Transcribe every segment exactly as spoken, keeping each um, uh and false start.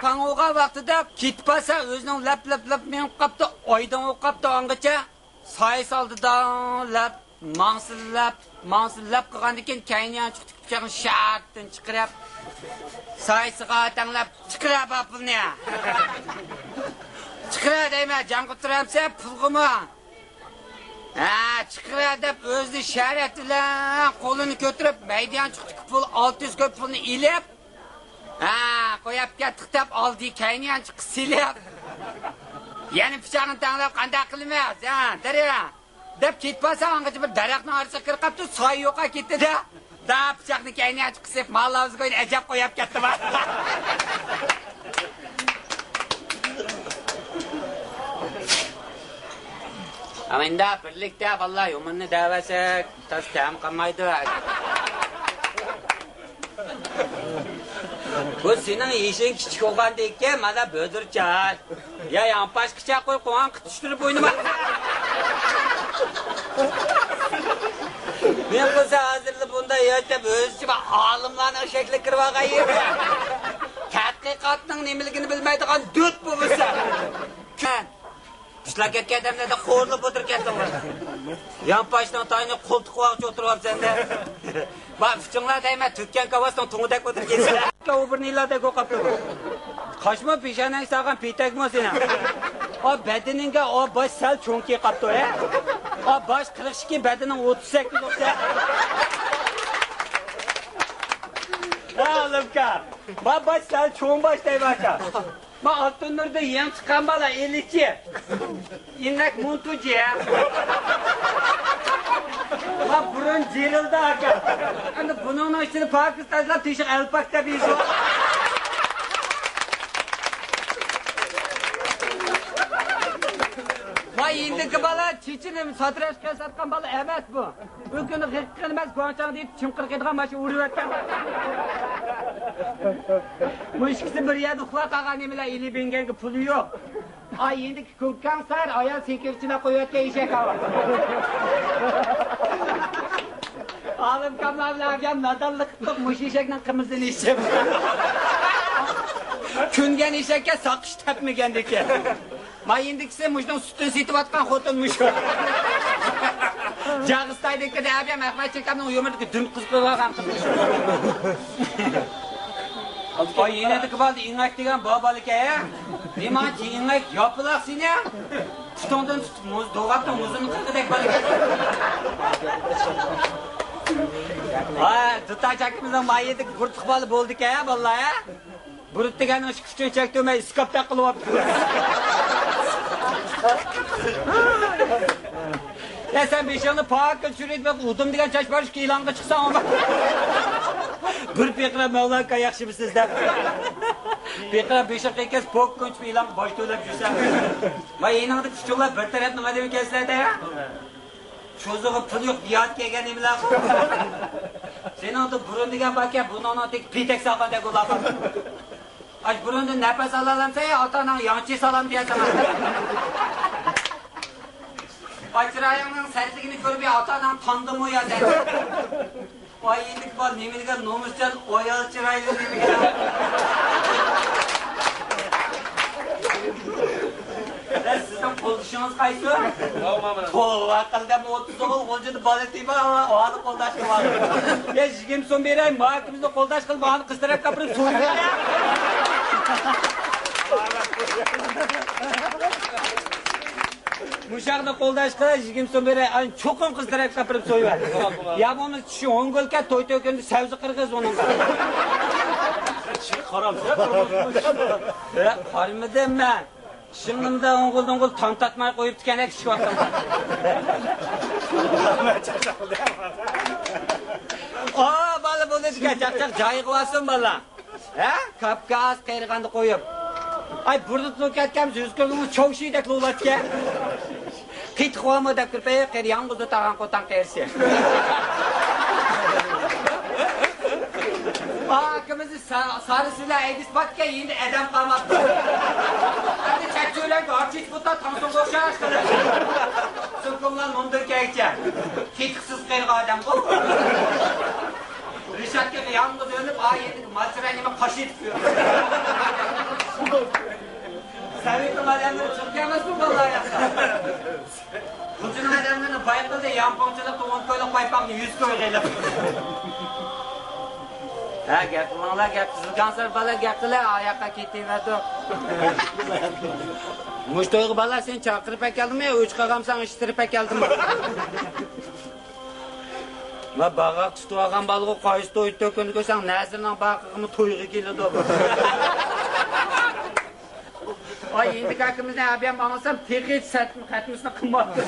پاڭ ئۇرغان ۋاقتىدا كېتىپ قالسا، ئۆزىنىڭ لەپ، لەپ، لەپ مېڭىپ قاپتۇ، ئايدىڭ ئۇرۇپ قاپتۇ ئاڭغىچە. سايىسى ئالدىدا لەپ، ماڭسىلەپ، ماڭسىلەپ قىلغاندىن كېيىن، كەينى يانچۇقتىكى پىچاقنى شارتتىن چىقىرىپ، سايىسىغا تەڭلەپ، «چىقىرە بۇ پۇلنى! چىقىرە دەيمەن، جەڭ قىلىپ تۇرامسەن پۇلغىمۇ؟ ھە، چىقىرە!» دەپ، ئۆزىنى شەرەت بىلەن قولىنى كۆتۈرۈپ، مەيدە يانچۇقتىكى پۇل، ئالتە يۈز كوي پۇلنى ئېلىپ، «ھە، قويۇپ كەتتۇق» دەپ، ئالدى كەينى يانچۇققا سېلىپ، يەنە پىچاقنى تەڭلەپ، «قانداق قىلىمىز، ھە، دەريا؟» دەپ كېتىپ قالسا، ئاڭغىچە بىر دەرەخنىڭ ئارىسىغا كىرىپ قاپتۇ، سايە يوقاپ كېتىدۇ. دا پىچاقنى كەينى يانچۇققا سېلىپ، ماللاۋزا كوينى ئەجەب قويۇپ كەتتى. ئەمىندە بىرلىكتە بالىلار يۇمۇرنى دەۋەرسەك، تاز تەم قالمايدۇ. بۇ سېنىڭ يېشىڭ كىچىك بولغاندىكىن، مانا بۆدۈرچان. يا ياڭپاشقىچە قوي، قوڭان قىتىشتۇرۇپ ئوينىما. نېمە قىلسا ھازىرلا بۇنداق ياشاپ، ئۆزىچە بىر ئالىملارنىڭ شەكلىگە كىرىۋالغان يېرى. تەتقىقاتنىڭ نېمىلىكىنى بىلمەيدىغان دۆت بولمىسا. ئۇشلاپ كەتكەن ئادەملەردە خورلۇق ئولتۇرۇپ كەتتىڭ. يانپاشنىڭ تايىنى قولتۇققا ئوخشاش ئولتۇرۇۋاپسەن-دە. بار ئۇچۇڭلار دەيمەن، تۈركەن كاۋاسنىڭ تۇڭىدەك ئولتۇرۇپ كەتسە. ئۇ بىر نېلادەك ئوقاپتۇ. قاشمۇ پېشانەڭگە سالغان پېتەكمۇ سېنىڭ. ئا، بەدىنىڭگە ئا باش سەل چوڭ كېلىپ قاپتۇ، ھە؟ ئا، باش قىرىق ئىككى، بەدىنىڭ ئوتتۇز سەككىز ئوخشاش. ھە، ئالىمكا. ما باش سەل چوڭ باش دەيمەنكا. ما ئالتۇن نۇردا يېڭى چىققان بالا ئېلىچى. ئىنەك مۇنتۇجى. ما بۇرۇن جېرىلدى ئاكا. ئەمدى بۇنىڭنىڭ ئىچىدە پاكىز تاشلاپ تېشىغا ئەلپاك دەپ يېزىۋال. ما ئېندىكى بالا چېچىنى ساتىراش قىلىۋاتقان بالا ئەمەس بۇ. بۇ كۈنى غىققىنىمەس گۇاڭچاڭ دېيىپ چىڭقىرىقىدىغان ماشىنا ئۇرۇۋەتكەن. مۇشۇ ئىككىسى بىر يەردە ئۇخلاپ قالغان نېمىلەر ئېلى بىڭگەنگە پۇلى يوق. ئاي يېنىدىكى كۇڭكاڭ سار ئايال سېكىرچىلار قويۇۋەتكەن ئېشەك ھاۋا. ئالىم كاملار بىلەن ئەگەم نادانلىق قىلىپ مۇشۇ ئېشەكنىڭ قىمىزىنى ئىچىپ. كۆنگەن ئېشەككە ساقىش تەپمىگەندىكىن. مايىندىكىسى مۇشۇنىڭ سۈتىنى سېتىۋاتقان خوتۇن مۇشۇ. جاغىستايدىكى دەبىيەم ئەخمەت چېكەمنىڭ يۇمۇرتىقى دۈم قىز قىلىۋالغان قىز مۇشۇ. ئاي يېنىدىكى بالىدا ئېڭەك دېگەن بار بالىكەن ھە. نېمانچە ئېڭەك ياپىلاق سېنى. پۇتۇڭدىن تۇتۇپ مۇز، دوغاپتىڭ مۇزىنى قىرغىدەك بالىكەن. ھە، دۇتاش ئاكىمىزنىڭ مايىدىكى بۇرتۇق بالا بولدىكەن ھە بالىلار ھە. بۇرۇت دېگەننىڭ ئىككى پۇتىنى چەكتۈرمەي ئىسكاپتەك قىلىۋاپتۇ. يا سەن بېشىڭنى پاكىز چۈشۈرۈپ، ئۇدۇم دېگەن چاچ بار ئىككى ئېلانغا چىقساڭ ئۇمۇ. بىر پىقىرا مەۋلاكا ياخشىمۇسىز دەپ. پىقىرا بېشىغا كەلگەچ پوك كۆچۈپ ئېلانغا باج تۆلەپ يۈرسەڭ. ۋاي يېنىڭدا كۈچۈڭلار بىر تەرەپنىڭ ئادىمى كەلسىلەردە. چوزىغا پۇل يوق، بىياد كەلگەن نېمىلەر بۇ؟ سېنىڭدە بۇرۇن دېگەن باركەن، بۇنىڭنىڭ تېگى پېتەك سالغاندەك بولۇپ. ئاش بۇرۇندىن نەپەس ئالالامسەن يا ئاتا-ئاناڭ ياڭچى سالام دېيەسەن. ئاي چىرايىڭنىڭ سەتلىكىنى كۆرۈپ يا ئاتا-ئاناڭ تاندىمۇ يا سەن. ئاي يېنىك بار نېمە دېگەن نومۇسچان ئايال چىرايلىق نېمە دېگەن. سىزنىڭ قولدىشىڭىز قايسى؟ توۋا قىل دەپ ئوتتۇز ئوغۇل غۇلجىدا بالا تېپىپ ھالى قولداش قىلىۋاتىدۇ. يا يىگىرمە سوم بېرەي ماكىمىزنى قولداش قىلىپ ھالى قىز تەرەپكە ئاپىرىپ سويۇۋەت. مۇشاقنى قولداش قىل يىگىرمە سوم بېرەي ئاي چوقۇم قىز تەرەپكە ئاپىرىپ سويۇۋەت. يا بولمىسا چۈشى ھوڭ گۆلكە توي تۆكۈندە سەۋزە قىرغىز ئۇنىڭغا. قارامسىز قارىمىدىم مەن. شىڭلىمدا ئوڭغۇل-دوڭغۇل تام تارتماي قويۇپتىكەن، كىچىك ۋاقتىمدا. ئا، بالا بولىدىكەن، چاقچاق جايىغا بارسۇن، بالا. ھە؟ كاپكاز قېرىغاندا قويۇپ. ئاي، بۇردا تۇرۇپ كەتكەنمىز، يۈز كىلونىڭ چوۋشىدەك لوۋلاتكەن. قېتىق بارمۇ دەپ كىرىپ، قېرى يالغۇز ئولتۇرغان قوتان قېرىسى. ئاكىمىز سا-، سارى سۈلە ئەيدىز باركەن، يېنىدا ئادەم قالماپتۇ. ئەمدى چەكچۆلەرگە ھارچىچ بۇتا تاڭسۇڭغا ئوخشاش قىلىپ. سوكۇملار مۇندىن كەيچە. تېتىقسىز قېرىغان ئادەمغۇ. رىشاتكە يالغۇز ئۆلۈپ، ئا يېنىدىكى مالچىراي نېمە قاش ئېتىپ يۈر. ئادەملىرى چىقىپ كەلمەسمۇ بالىلار ياققا؟ خوجىنىڭ ئادەملىرىنى باي قىلدى، يانپوڭچىلىقتا ئون كويلۇق پايپاقنى يۈز كويغا ئېلىپ. ھە، گەپ قىلماڭلار، گەپ قىزىلگانسېرى بالا گەپ قىلە، ئاياققا كېتىۋەردۇق. مۇشۇ تويغا بالا سېنى چاقىرىپ ئەكەلدىمۇ يا ئۆچ قالغانمىساڭ ئىشتىرىپ ئەكەلدىمۇ؟ ما باغاق تۇتۇۋالغان بالىغا قايسى توي تۆكۈنى كۆرسەڭ، نەزىرنىڭ باغىقىمۇ تويغا كېلىدۇ بۇ. ئاي، ئىندىكى ئاكىمىزنى ئەبىيەم ئاڭلىسام، تېخىچە سەتمە خەتمىسىنى قىلماپتۇ.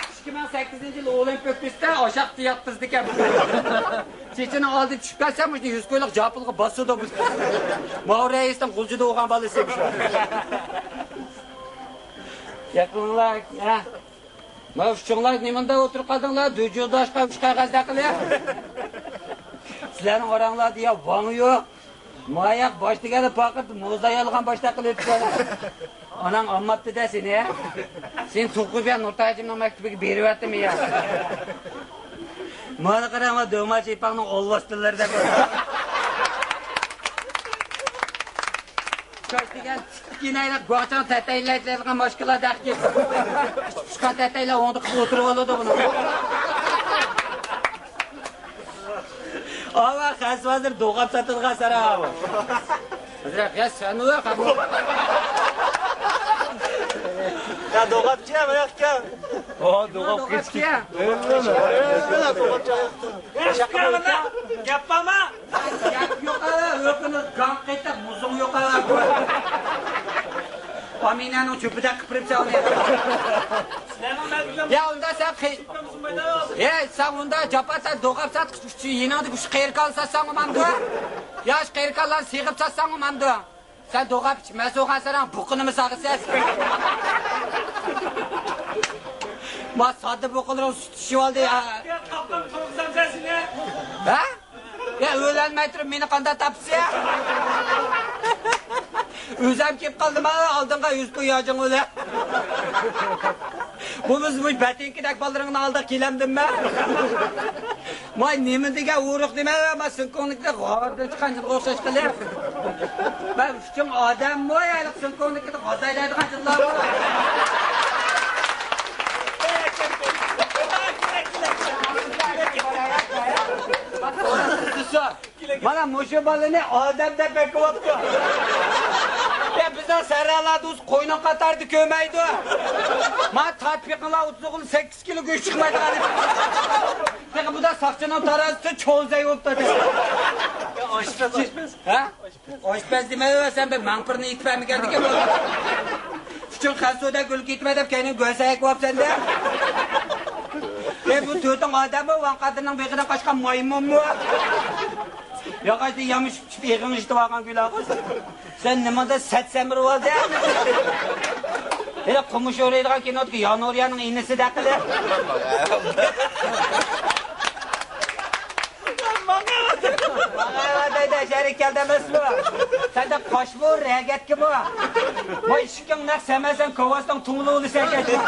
ئىككى مىڭ سەككىزىنچى يىل ئولىمپىك ئۈستە ئاشاقتا ياتقۇزدىكەن. چېچىنىڭ ئالدى چۈشۈپ كەتسە، مۇشۇ يۈز كويلۇق جاپىلغا باسىدۇ بۇ. ماۋۇ رەئىسنىڭ غۇلجىدا بولغان بالىسى. يېقىنلار، ھە. ما ئۇچۇڭلار نېمانداق ئولتۇرۇپ قالدىڭلار؟ دۈجۇداشقا ئۈچ قەغەزدە قىلىپ. سىلەرنىڭ ئاراڭلاردا يا ۋاڭ يوق. ماياق باش دېگەندە پاقىر موزا يالغان باشتا قىلىۋېتىپسەن. ئاناڭ ئالماپتۇ-دە سېنى. سېنى توقۇپ يا نۇرتاجىمنىڭ مەكتىپىگە بېرىۋەتتىمۇ يا؟ مانا قاراڭ، دۆڭماچ ئېپاڭنىڭ ئولۋاستىلىرىدەك. چاچ دېگەن تىككىنەيلەپ گۇاڭچاڭ تەتەيلەيدىغان ماشكىلار دەققىت. پىشقان تەتەيلەر ئوڭدا قىلىپ ئولتۇرۇپ ئالىدۇ بۇنى. ئاۋا، خەس ھازىر دوغاپ ساتىدىغان سارا ئاۋا. ھازىر يا سەن ئۇ ياق. يا دوغاپچى يا، بۇ ياققا. ئو، دوغاپ كېتىشكە. گەپ بارمۇ؟ گەپ يوق، ئۆكۈنۈپ گاڭ قېتىپ مۇزۇڭ يوق. ئامىنەنىڭ چۆپىدەك قىپىرىپ سالدى. يا ئۇندا سەن قى-، ئەي، سەن ئۇندا جاپا سەن دوغاپ سات، يېنىڭدىكى شۇ قېرىكالنى ساتساڭ بولمامدۇ؟ يا شۇ قېرىكاللارنى سېغىپ ساتساڭ بولمامدۇ؟ سەن دوغاپ ئىچ، مەن سوغان ساراڭ بۇقىنىمۇ ساغىسەن. ما ساددا بۇقىلىرىڭ سۈت ئىچىۋالدى. ھە؟ يا ئۆلەلمەي تۇرۇپ مېنى قانداق تاپىسەن؟ ئۆزەم كېلىپ قالدىم ھە ئالدىڭغا يۈز كوي ياجىڭ بىلەن. بولمىسا بۇ بەتىڭكىدەك بالىلىرىڭنىڭ ئالدىغا كېلەمدىم مەن. ماي نېمە دېگەن ئورۇق دېمە، ما سىنكوڭنىڭكى غاردىن چىققان يىلغا ئوخشاش قىلىپ. مەن ئۈچۈن ئادەممۇ ھېلىقى سىنكوڭنىڭكىدە غازايلايدىغان يىللار بار. مانا مۇشۇ بالىنى ئادەم دەپ بېقىۋاپتۇ. يا بىزنىڭ سەھرالاردا ئۆزى قوينىڭ قاتارىدا كۆرمەيدۇ. مانا تارتىپ بېقىڭلار، ئوتتۇز ئوغۇل سەككىز كىلو گۆش چىقمايدىغان. تېخى بۇدا ساقچىنىڭ تارازىسى چوزەي بولۇپتۇ. ئاشپەز، ئاشپەز. ھە؟ ئاشپەز دېمەيۋەر، سەن بىر ماڭپىرنى ئېتىپ بەرمىگەندىكىن بۇ. ئۈچۈن خەنسۇدەك ئۆلۈپ كېتىمەن دەپ كەينىڭ گۆسەيەك بولۇپسەن دە. ئەي بۇ تۆتۈڭ ئادەممۇ ۋاڭ قادىرنىڭ بېغىدىن قاچقان مايمۇنمۇ؟ ياغاچتا يامىشىپ چۈشۈپ ئېغىڭ ئىشتىۋالغان گۈل ئاغۇ. سەن نېمانداق سەت سەمرىۋالدى؟ ھېلى قومۇش ئورۇيدىغان كىنودىكى يانۇريانىڭ ئىنىسىدەك قىلىپ. ماڭا دەيدۇ، شەرىك كەلدى ئەمەسمۇ؟ سەندە قاشمۇ، رەگەتكىمۇ؟ ۋاي ئىشىكىڭ نەق سەمەسەن، كوۋاستىڭ تۇڭلۇۋلىسەن كەچمۇ؟